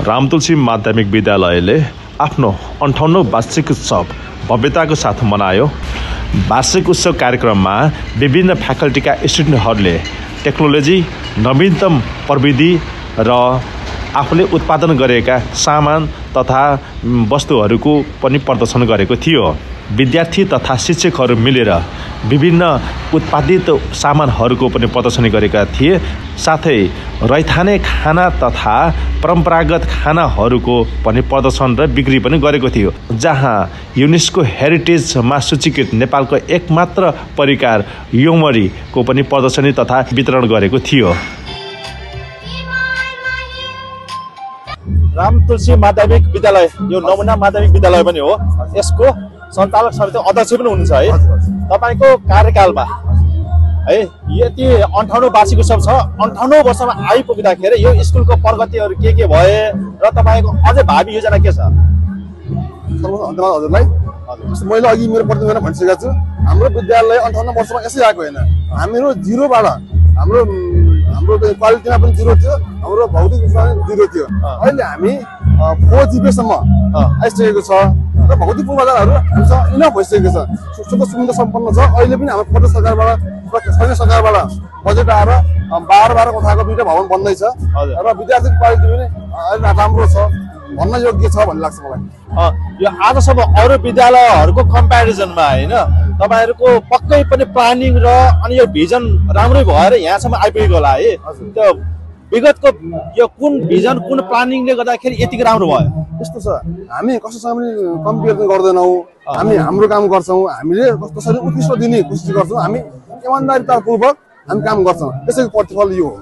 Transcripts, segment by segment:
रामतुलसी माध्यमिक विद्यालयले आफ्नो 58औं वार्षिक उत्सव भव्यताको साथ मनायो। वार्षिक उत्सव कार्यक्रममा विभिन्न फ्याकल्टीका स्टुडेन्टहरूले टेक्नोलोजी, नवीनतम प्रविधि र आफूले उत्पादन गरेका सामान तथा वस्तुहरूको पनि प्रदर्शन गरेको थियो। विद्यार्थी तथा शिक्षकहरू मिलेर विभिन्न उत्पादित सामानहरूको पनि प्रदर्शनी गरेका थिए। साथै रैथाने खाना तथा परम्परागत खानाहरूको पनि प्रदर्शन र बिक्री पनि गरेको थियो। जहाँ युनेस्को हेरिटेजमा सूचीकृत नेपालको एकमात्र परिकार योमरीको पनि प्रदर्शनी तथा वितरण गरेको थियो। रामतुलसी माध्यमिक विद्यालय यो नमुना माध्यमिक विद्यालय पनि हो। यसको सञ्चालक समिति अध्यक्ष पनि हुनुहुन्छ है। तपाईको कार्यकालमा है यति 58औं वार्षिक उत्सव छ। 58औं वर्षमा आइपुग्दाखेरि यो स्कुलको प्रगतिहरू के भए र तपाईको अझै भावी योजना के छ? धन्यवाद हजुरलाई। मैले अघि मेरो प्रतिवेदनमा भनिसकेको छु, हाम्रो विद्यालय 58 वर्षमा यसै आएको होइन। हामीहरू जिरोबाट हाम्रो क्वालिटीमा पनि जिरो थियो, हाम्रो भौतिक रूपमा पनि जिरो थियो। अहिले हामी 4 जीबीसम्म आइसकेको छ र भौतिक पूर्वाधारहरू हामीसँग इनफ भइसकेको छ। सुख सुविधा सम्पन्न छ। अहिले पनि हाम्रो प्रदेश सरकारबाट र स्थानीय सरकारबाट बजेट आएर 12 कोठाको 2टा भवन बन्दैछ र विद्यार्थीको क्वालिटी पनि अहिले राम्रो छ, भन्न योग्य छ भन्ने लाग्छ मलाई। यो आजसम्म अरू विद्यालयहरूको कम्प्यारिजनमा हैन तपाईहरुको पक्कै पनि प्लानिङ र अनि यो भिजन राम्रै भएर यहाँसम्म आइपुगेको होला है। त्यो विगतको यो कुन भिजन कुन प्लानिङले गर्दाखेरि यतिको राम्रो भयो? यस्तो छ, हामी कसैसँग पनि कम्पेयर गर्दैनौँ। हामी हाम्रो काम गर्छौँ। हामीले कसरी उत्कृष्ट दिने कोसिस गर्छौँ। हामी इमानदारीतापूर्वक हामी काम गर्छौँ। त्यसैको प्रतिफल यो हो।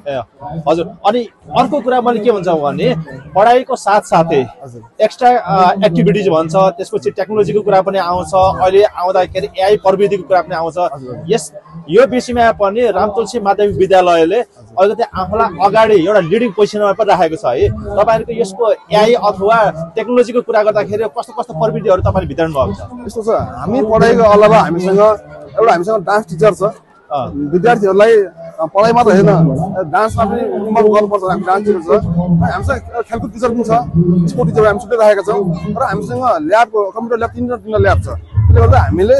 हजुर, अनि अर्को कुरा मैले के भन्छ भने पढाइको साथसाथै एक्स्ट्रा एक्टिभिटिज भन्छ, त्यसपछि टेक्नोलोजीको कुरा पनि आउँछ। अहिले आउँदाखेरि एआई प्रविधिको कुरा पनि आउँछ। यो विषयमा पनि रामतुलसी माध्यमिक विद्यालयले अलिकति आफूलाई अगाडि एउटा लिडिङ पोजिसनमा पनि राखेको छ है। तपाईहरुको यसको एआई अथवा टेक्नोलोजीको कुरा गर्दाखेरि कस्तो कस्तो प्रविधिहरू तपाईले वितरण भएको छ? यस्तो छ, हामी पढाइको अलावा हामीसँग डान्स टिचर छ। विद्यार्थीहरूलाई पढाइ मात्र होइन, डान्समा पनि इन्भल्भ गर्नुपर्छ। हामी डान्स टिचर छ, हामीसँग खेलकुद टिचर पनि छ, स्पोर्ट टिचर हामी छुट्टै राखेका छौँ र हामीसँग ल्याबको कम्प्युटर ल्याब 3 ल्याब छ। त्यसले गर्दा हामीले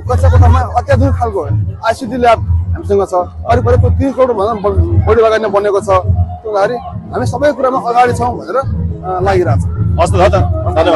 कक्षा कोठामा अत्याधुनिक खालको आइसिटी ल्याब हामीसँग छ। करिब 3 करोड भन्दा बढी लगानी बनेको छ। त्यो भएर हामी सबै कुरामा अगाडि छौँ भनेर लागिरहेको छ। हस् त, धन्यवाद।